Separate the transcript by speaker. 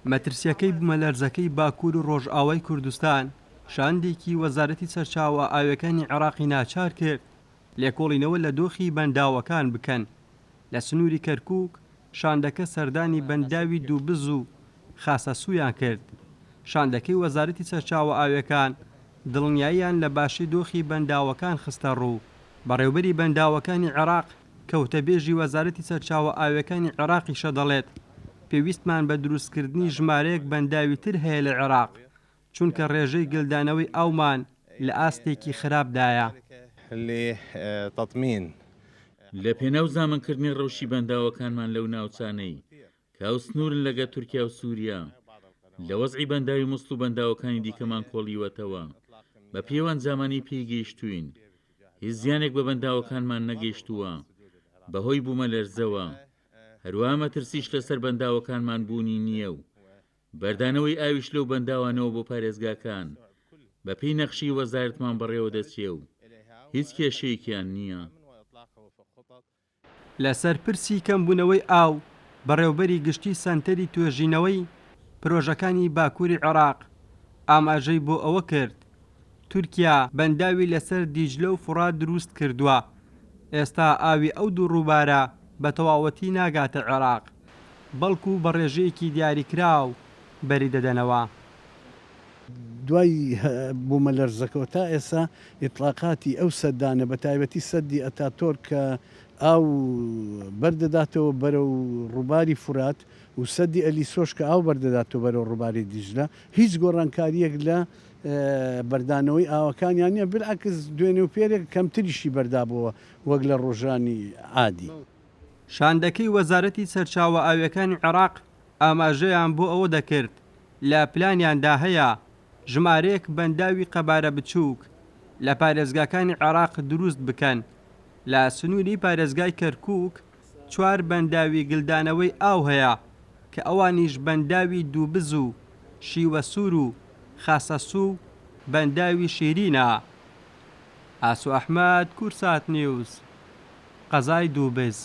Speaker 1: مەترسییەکەی بومەلەرزەکەی باکوور و ڕۆژئاوای کوردستان، شاندێکی وەزارەتی سەرچاوە ئاوییەکانی عێراقی ناچار کرد لێکۆڵینەوە لە دۆخی بەنداوەکان بکەن. لە سنووری کەرکووک، شاندەکە سەردانی بەنداوی دووبز و خاسەسوویان کرد. شاندەکەی وەزارەتی سەرچاوە ئاوییەکان دڵنیاییان لە باشی دۆخی بەنداوەکان خستەڕوو. بەڕێوبەری بەنداوەکانی عێراق کە وتەبێژی وەزارەتی سەرچاوە ئاوییەکانی عێراقیشە دەڵێت، پێویستمان بە دروستکردنی ژمارەیەک بەنداوی تر هەیە لە عێراق، چونکە ڕێژەی گلدانەوەی ئاومان لە ئاستێکی خراپدایە.
Speaker 2: لەپێناو زامنکردنی ڕەوشی بەنداوەکانمان لەو ناوچانەی کە هاوسنوورن لەگە تورکیا و سووریا، لە وەزعی بەنداوی موسڵ و بەنداوەکانی دیکەمان کۆڵیوەتەوە، بە پێی ئەو ئەنجامانەی پێی گەیشتووین، هیچ زیانێک بە بەنداوەکانمان نەگەیشتووە بەهۆی بوومەلەرزەوە، هەروەها مەترسیش لەسەر بەنداوەکانمان بوونی نییە و بەردانەوەی ئاویش لەو بەنداوانەوە بۆ پارێزگاکان بەپێی نەخشەی وەزارەتمان بەڕێوەدەچێ و هیچ کێشەیەکیان نییە.
Speaker 1: لەسەر پرسی کەمبوونەوەی ئاو، بەڕێوبەری گشتی سەنتەری توێژینەوەی پرۆژەکانی باکووری عێراق ئاماژەی بۆ ئەوە کرد، تورکیا بەنداوی لەسەر دیجلە و فوڕات دروست کردووە، ئێستا ئاوی ئەو دوو ڕووبارە بە تەواوەتی ناگاتە عێراق، بەڵکو بە ڕێژەیەکی دیاریکراو بەری دەدەنەوە.
Speaker 3: دوای بوومەلەرزەکەوە تا ئێستا ئیتڵاقاتی ئەو سەدانە بە تایبەتی سەدی ئەتاتۆرک کە ئاو بەردەداتەوە بەرەو ڕووباری فورات و سەدی ئەلیسۆش کە ئاو بەردەداتەوە بەرەو ڕووباری دیجلە هیچ گۆڕانکارییەک لە بەردانەوەی ئاوەکانیان نییە بلعەکس دوێنێ و پێرێک کەمتریشی بەردابۆوە وەک لە ڕۆژانی عادی.
Speaker 1: شاندەکەی وەزارەتی سەرچاوە ئاوییەکانی عێراق ئاماژەیان بۆ ئەوە دەکرد، لە پلانیاندا هەیە ژمارەیەک بەنداوی قەبارە بچووک لە پارێزگاکانی عێراق دروست بکەن، لە سنووری پارێزگای کەرکووک چوار بەنداوی گلدانەوەی ئاو هەیە کە ئەوانیش بەنداوی دووبز و شیوەسوور و خاسەسوو و بەنداوی شیرینە. ئاسۆ ئەحمەد، کوردسات نیوز، قەزای دووبز.